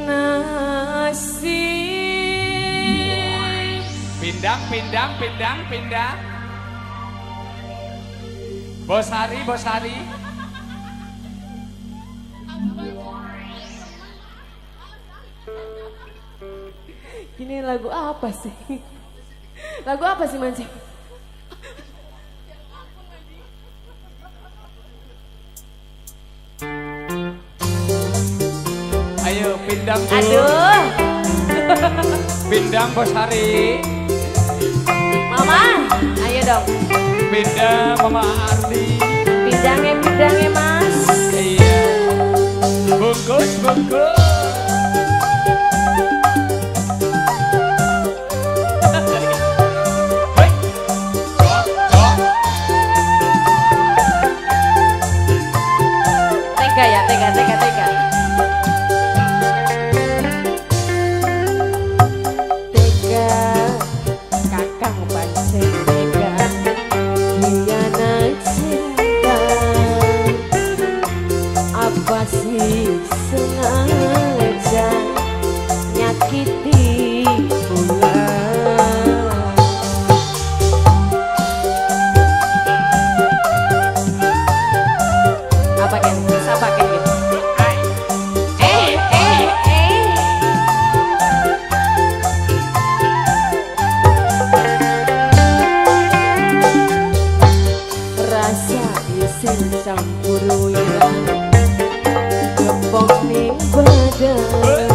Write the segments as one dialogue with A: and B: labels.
A: Nasib.
B: Pindang, pindang, pindang, pindang. Bos Hari, Bos Hari.
A: Ini lagu apa sih? Lagu apa sih, Manci?
B: Ayo pindang Bu.
A: Aduh.
B: Pindang Bos Hari.
A: Mama, ayo dong.
B: Pindang Mama Ardi.
A: Pindangnya, pindangnya Mas.
B: Iya. Bungkus, bungkus.
A: Tega ya, tega, tega, tega. Tega, kakang pancen tega, hianat cinta. Apa sih sengaja nyakiti pula? Apa kan? Apa kan gitu? Rasa isin campur wirang gepok ning badan,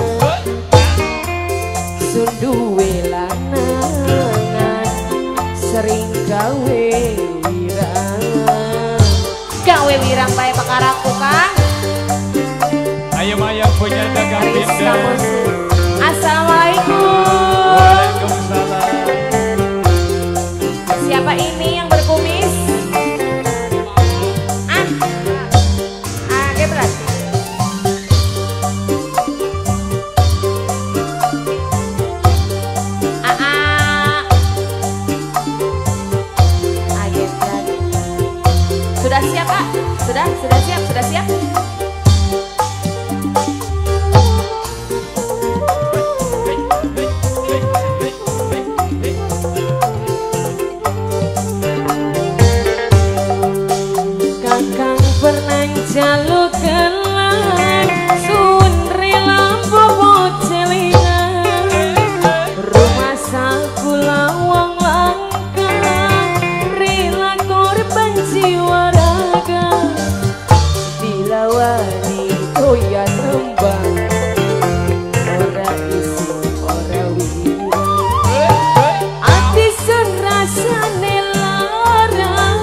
A: sunduwe lanangan sering gawe wirang. Gawe wirang bae perkaraku Kang.
B: Ayo Maya punya dagang pindang.
A: Assalamualaikum.
B: Waalaikumsalam.
A: Siapa ini yang berkumis? Ah, ah, berat. Ah, ah. Sudah siap, Pak? Sudah siap, sudah siap. Kakang pernah jaluk gelang, sun rela bobo celingan. Rumah sakula wong langka, rela korban jiwa raga. Dilawani doyan rembang, ora isi ora wirang. Ati sun rasane lara,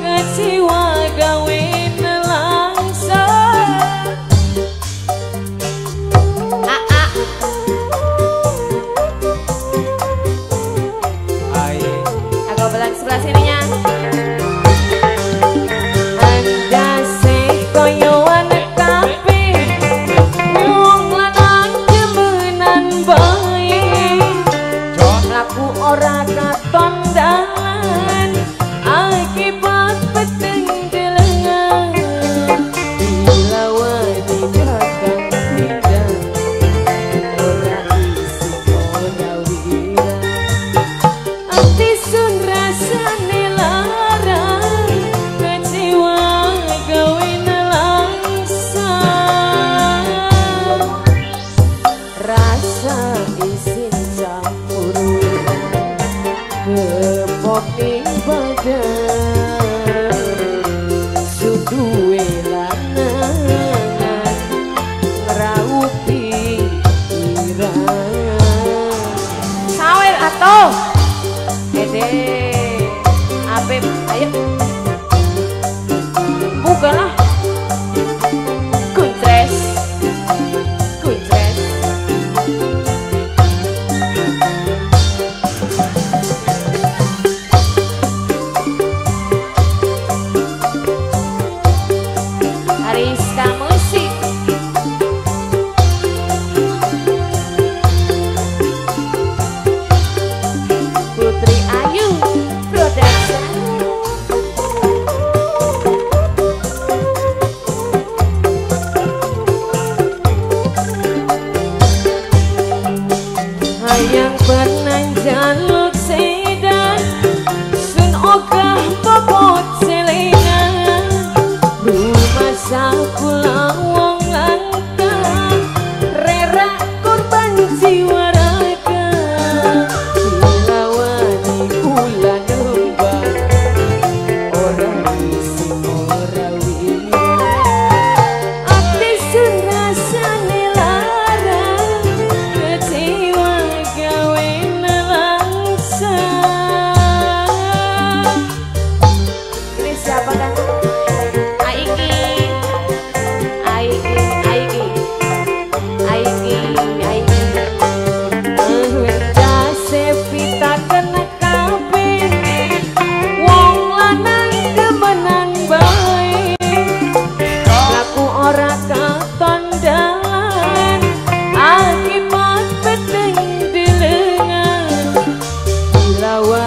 A: kecewa gawe nelangsa. Ah, ah. Aku belang sebelah sininya. Andase koyoan kabeh, Bawa